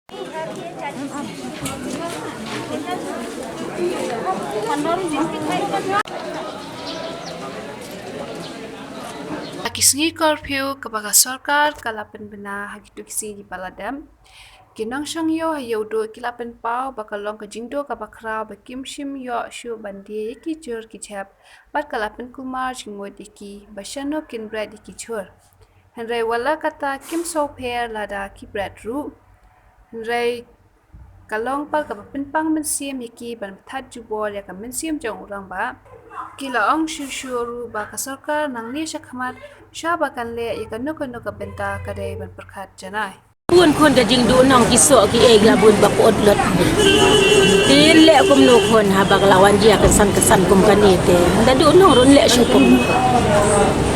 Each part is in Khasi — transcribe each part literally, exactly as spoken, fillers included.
Ha ki sngi curfew kaba ka sorkar ka la pynbna ha kito ki sngi kiba la dep, ki nongshong ïew ha Ïewduh ki la pynpaw ba ka long ka jingduh kaba khraw ba kim shym ïoh shuh ban die ïa ki jhur ki jhep, bad ka la pynkulmar jingmut ïa ki ba shano kin bret ïa ki jhur. Hynrei wat la katta kim sngewpher lada ki bret ruh. Hynrei ka long pat kaba pynpang mynsiem ïa ki ban pynthat jubor ïa ka mynsiem jong u rangbah. Ki la ong shuh shuh ruh ba ka sorkar nangne shakhmat shwa ba kan leh ïa kano kano ka bynta ka dei ban pyrkhat janai. Bun khun ka jingduh nong ki soh ki ei la bun ba pyut lut. Te leh kumno khun haba ka la wan jia ka san ka san kum kane te. Da duh nong ruh leh shuh kum.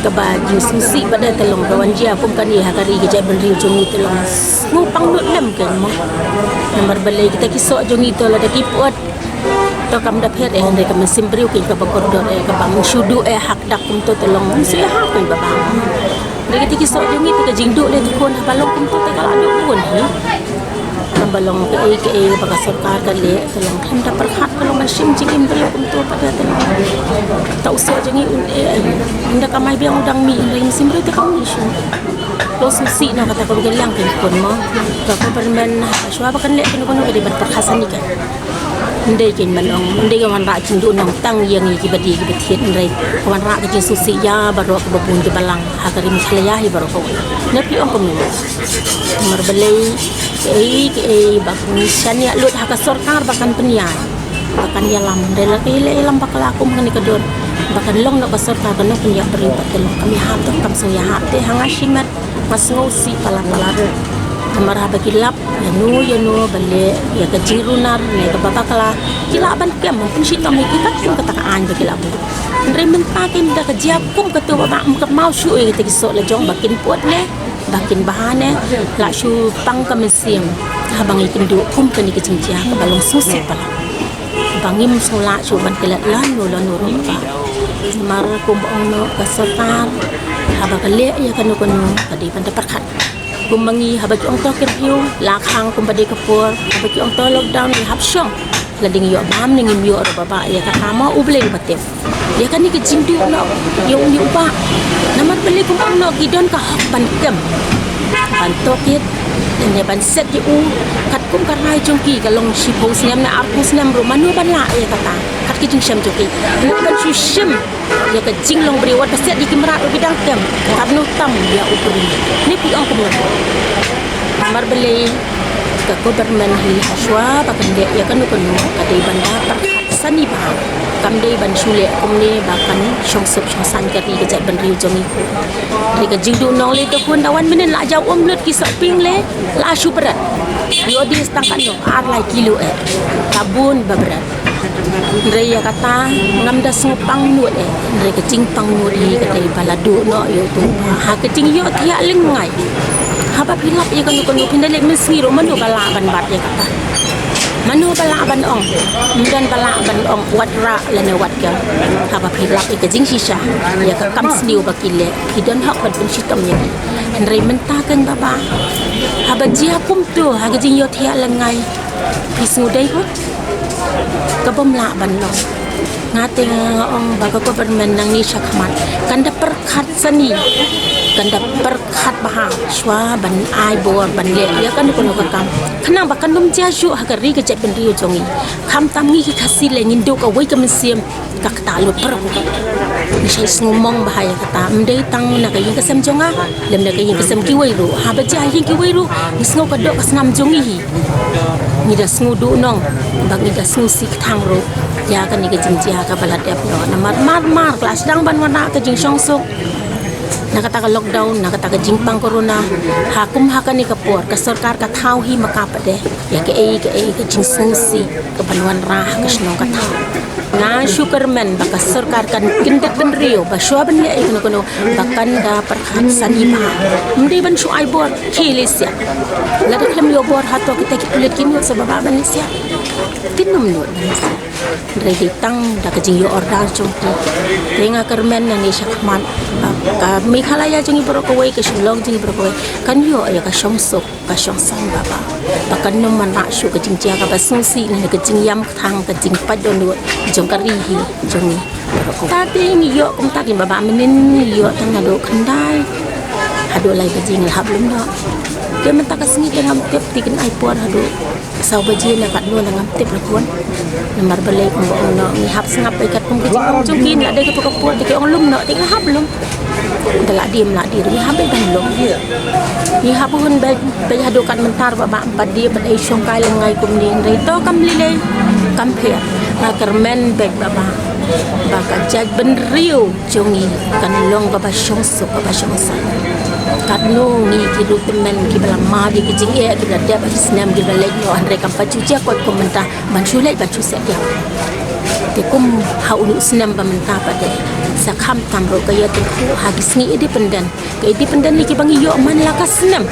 Kaba jingsngewsih ba da te long ka wan jia kum kane ha ka ri ka jaitbynriew jong ngi te long. Sngewpang lut lem kein mo. Namar balei kita ki soh jong ngi to lada ki pyut. To kam da pher eh, hynrei ka mynsiem briew kein kaba kordor eh, kaba mynshuh duh eh, hak dak kumto te long mynsiem ha kein ba bang. Hynrei kita ki soh jong ngi te ka jingduh leh te khun haba long kumto te ka la duh bun hi. Kaba long kaei kaei ba ka sorkar ka leh te long khlem da pyrkhat, ka long ban shim jingim briew kumto pat te long. Ta u soh jong ngi un eh, ynda ka mai biang u dang mih, hynrei mynsiem briew te ka ong issue. Long sngewsih na kata ka bynta liang kein khun mo. Ka government ha shuwa ba kan leh kano kano ka dei ban pyrkhat sani ka. Ym dei kein ban ong, ym dei ka wanrah jingduh nong tang ïa ngi kiba die kiba thied, hynrei ka wanrah ka jingsngewsih ïa baroh kiba bun kiba lang ha ka ri Meghalaya hi baroh kawei. Ne phi ong kumno? Namar balei kaei kaei ba kan shaniah lut ha ka sorkar ba kan pynïaid, ba kan ïalam, hynrei la ka ïaleh ïalam bakla kum kane ka dur ba kan long noh ka sorkar kano pynïaid briew ba te long. Kam ïahap doh, kam sngewïahap te ha nga shimet. Nga sngewsih palat palat. Namar haba ki lap ïano ïano ba leh ïa ka jingrunar ne kaba bakla, ki lah ban kem ban pynshitom ïa ki katkum kata ka aiñ ba ki lah buh. Hynrei mynta kein da ka jia kum kato ba bang, ym kynmaw shuh ïa kita ki soh la jong ba kin pyut ne ba kin bha ne, lah shu pang ka mynsiem haba ngi kynduh kum kane ka jingjia kaba long sngewsih palat. Ba ngim sngewlah shuh ban klet lano lano ruh ba. Namar kumba ong noh ka sorkar, haba ka leh ïa kano kano ka dei ban da pyrkhat. Kumba ngi haba ki ong to curfew, la khang kumba dei ka por, haba ki ong to lockdown ngi hap shong. Lada ngi ïoh bam ne ngim ïoh ruh ba bah, ïa kata ma U Blei uba tip. Ïa kane ka jingduh noh ïa u, ïa u bah. Namar balei kumba ong noh ki don ka hok ban kem, ban tohkit, ne ban set ïa u katkum ka rai jong ki, ka long shiphew snem ne arphew snem ruh mano ban lah ïa kata. Kat ka jingshem jong ki. Ngi ban shu shem ïa ka jinglong briew, wat ba set ïa ki mrad ruh ki dang kem. Katno tam ïa u briew. Ne phi ong kumno. Namar balei ka government hi ha shuwa ba kan leh ïa kano kano ka dei ban da pyrkhat sani bha. Kam dei ban shu leh kumne ba kan shong suk shong saiñ ka ri ka jaitbynriew jong ngi. Ri ka jingduh nong lei te khun da wan mynnin la jaw um lut ki sohpieng lei la shu bret. Ïoh di tang katno ar lai kilo eh. Ka bun ba bret. Hynrei ïa kata ngam da sngewpang nud eh. Hynrei ka jingpang nud hi ka dei ba la duh noh ïa uto u bah ha ka jingïohthiah lyngngai. Haba phi lap ïa kano kano phin da leit mynsngi ruh mano ba lah ban bat ïa kata. Mano ba lah ban ong. Ym don ba lah ban ong wat rah lane wat kem. Haba phi lap ïa ka jingshisha, ïa ka kam sniew ba ki leh, phi don hok ban pynshitom ïa ki. Hynrei mynta kein ba bah, haba jia kumto ha ka jingïohthiah lyngngai, phi sngewdei ko? Ka bym lah ban long. Nga te nga ong ba ka government nangne shakhmat kan da pyrkhat sani, kan da pyrkhat bha shuwa ban ai bor ban leh ïa kano kano ka kam. Khnang ba kan ym jia shuh ha ka ri ka jaitbynriew jong ngi. Khamtam ngi ki Khasi lei ngin duh kawei ka mynsiem. Ka kata lut pyrkhat. Ngi shait sngewmong bha ïa kata. Ym dei tang na ka ïing ka sem jong nga, lymne ka ïing ka sem kiwei ruh. Haba jia ha ïing kiwei ruh, ngi sngew ka doh ka snam jong ngi hi. Ngi da sngewduh nong, ba ngi da sngewsih kthang ruh ïa kane ka jingjia kaba la dep noh. Namar mar mar ka la sdang ban wanrah ka jingshongsuk na kata ka lockdown, na kata ka jingpang corona. Ha kum ha kane ka por ka sorkar ka thaw hi ma ka pat de ïa kaei kaei ka jingsngewsih kaban wanrah ha ka shnong ka thaw. Nga shu kyrmen ba ka sorkar kan kyndit bynriew ba shuwa ban leh ïa kano kano ba kan da pyrkhat sani bha. Ym dei ban shu ai bor khie lei siah. Lada khlem ïoh bor hato kita ki pulit kin ïoh sa ba ban lei siah. Kin ym nud ban lei siah. Hynrei dei tang da ka jingïoh order jong ki. Te nga kyrmen nangne shakhmat ba ka Meghalaya jong ngi baroh kawei, ka Shillong jong ngi baroh kawei kan ïoh ïa ka shongsuk ka shongsaiñ ba ba ba kan ym wanrah shuh ka jingjia kaba sngewsih ne ka jingïam kthang, ka jingpait dohnud jong ka ri hi jong ngi. Ta te ngi ïoh kumta kin ba ba mynnin ngi ïoh tang naduh khyndai haduh lai baje ngi la hap lum noh. Te mynta ka sngi te ngam tip te kin ai por haduh saw baje ne katno ne ngam tip la khun. Namar balei kumba ong noh ngi hap sngap beit katkum ka jingong jong ki, la dei kato ka por te ki ong lum noh te ngi la hap lum. Te la dei ym la dei ruh ngi hap beit ban lum. Ngi hap hun beit, beit haduh kat mynta ruh ba ba pat dei ban ai shongkai lyngngai kumne, hynrei to kam lei lei kam pher. Nga kyrmen beit ba ba ba ka jaitbynriew jong ngi kan long kaba shongsuk kaba shongsaiñ. Katno ngi ki ruh tymmen kiba la mad ïa ki jingeh kiba la dep ha ki snem kiba la leit noh, hynrei kam pat ju jia kot kum mynta ban shu leit ban shu set ïa. Te kum ha une u snem ba mynta pat de sa khamtam ruh ka ïatyngkhuh ha ki sngi independent, ka independent ne kiba ngi ïoh man la ka snem.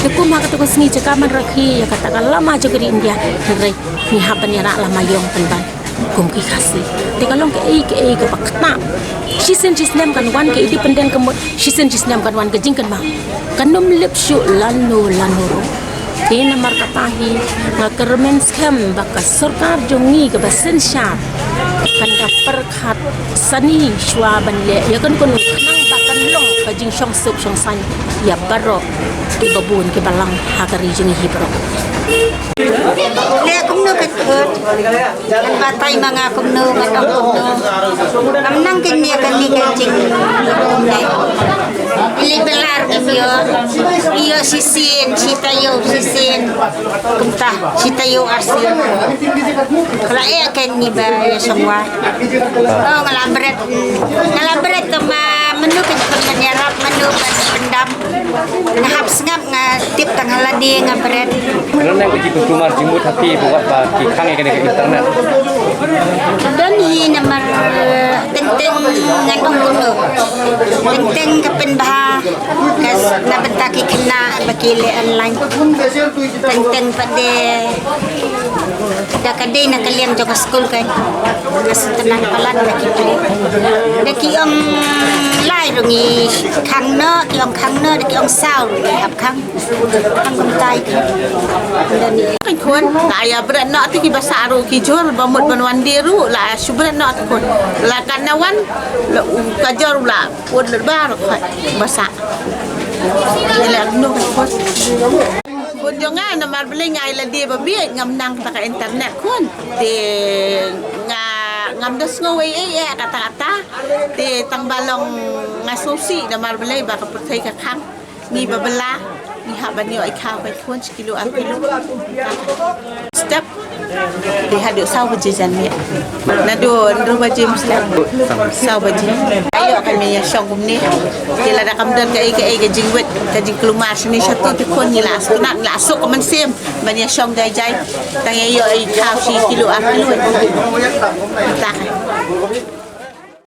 Te kum ha kata ka sngi jaka ban rakhe ïa kata ka lama jong ka ri India, hynrei ngi hap ban ïarap lama ïong pynban kum ki Khasi. Te ka long kaei kaei kaba kynmaw. Shisien shisnem kan wan ka independent ka mut, shisien shisnem kan wan ka jingkynmaw. Kan ym lip shuh lano lano ruh. Te namar kata hi nga kyrmen skhem ba ka sorkar jong ngi kaba synshar kan da pyrkhat sani shuwa ban leh ïa kano kano khnang ba kan long ka jingshongsuk shongsaiñ ïa baroh kiba bun kiba lang ha ka ri jong ngi hi baroh. Leh kumno ka khun. Ngan batai ma nga kumno, ngan ong kumno. Ngam nang kynmaw kane ka jing kumne. Ili belar ngim ïoh. Ïoh shisien, shi taïew shisien. Kumta, shi taïew arsien. Ka la eh kane ba ïa shongwai. Oh, nga la bret. Nga la bret to ma mynno ka jingkyrmen ban ïarap, mynno ban pyndam. Nga hap sngap, nga tip tang ha lade nga bret. Nang ka jingkulmar jingmut ha phi ba wat ba ki khang ïa kane ka internet. Don hi namar teng teng ngan ong kumno. Teng teng ka pynbha ka s-, na bynta ki khynnah ba ki leh online. Teng teng pat de Da ka dei na ka liang jong ka skul ka. Ka sngewtynnat palat da ki briew. Da ki ong lai ruh ngi khang noh, ki ong khang noh, da ki ong saw ruh ngi hap khang. Khang kumtai ka. Da ni. Kan khun, la ïa bret noh te ki ba sah ruh ki jur, ba mut ban wan die ruh, la shu bret noh te khun. La kan na wan, la u ka jur la, pun la ba ruh khoi, ba sah. Ïa la noh kan khun. Bun jong nga namar balei nga ïa lade ba bieit ngam nang kata ka internet khun. Te nga ngam da sngew ei ei eh kata kata. Te tang ba long nga sngewsih namar balei ba ka pyrthei ka khang. Ngi ba bylla ngi hap ban ïoh i khaw ka khun shi kilo ar kilo. Step. Te haduh saw baje jan miet. Naduh hynriew baje mynstep. Saw baje. Ayo kan me ïa shong kumne. Te lada kam don kaei kaei ka jingwit ka jingkulmar shane shato te khun ngi la sngewtynnat ngi la suk ka mynsiem ban ïa shong jai jai. Tang ïa ïoh i khaw shi kilo ar kilo. Tah.